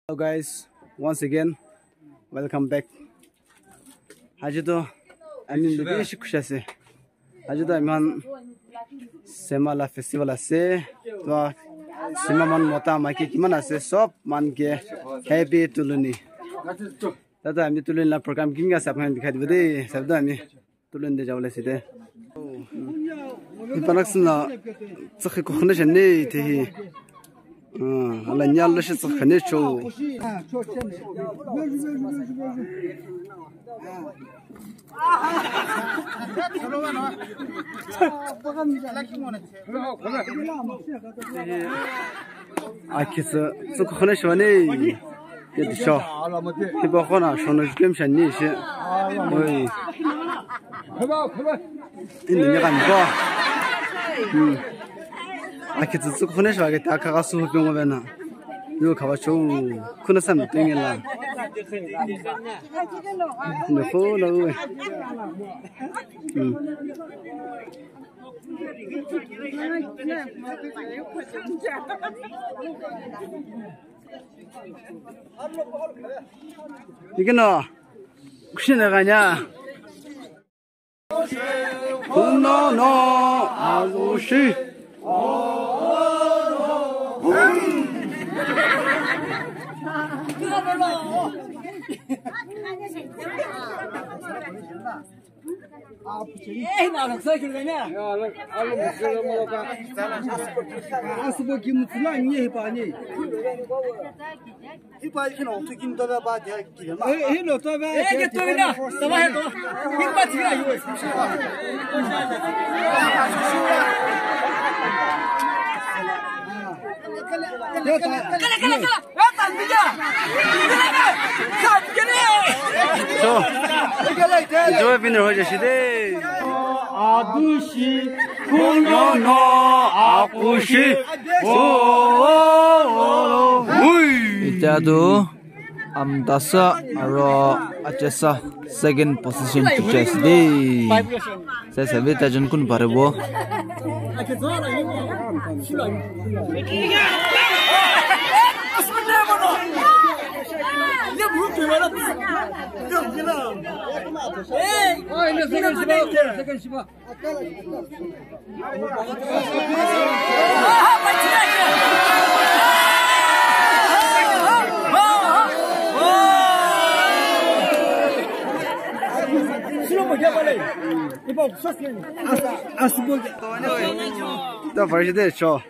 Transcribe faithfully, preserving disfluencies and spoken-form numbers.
Hello guys, once again, welcome back. Aji to ami ndu bishi khushi ase. Aji to ami khan Sema la festival ase. To Sema man mota maiki kiman ase, sob man ke happy Tuluni. Tata ami Tuluni la program kinga sab khan dikhai dibo de, sab da ami. Tulun de jawle side. Hi panak sina tsakhi ko khone shane te hi. Ah, ala nyal lo shi tsakhi ne cho. Akhi tsü tsükho khone shiwani. Ye disho. Hiba khona shono jukem shani shi. Oi. Ini ni kan ko. Hmm. Akhi tsü tsükho khone shiwa ke ta kha ka su pe ngo bena. Yo kha ba cho. Khuna sam tengela. Ne kho la we. Hmm. Ikino, kushina ganya. Kuno no azushi. Asibo ki mutsula nye hipa nye. Hipa ikino tu kin tobe ba dia kile ma. Eh, hino tobe. Eh, ke tobe na. Tama he to. Hipa tira yo. Kala, kala, kala. So, enjoy winner hoja shide. Adushi kuno no akushi. Oh, oh, oh, oh. Ui. Itadu amdasa aro achesa second position to chase de. Sasa vita jan kun pare bo. Don't forget this show.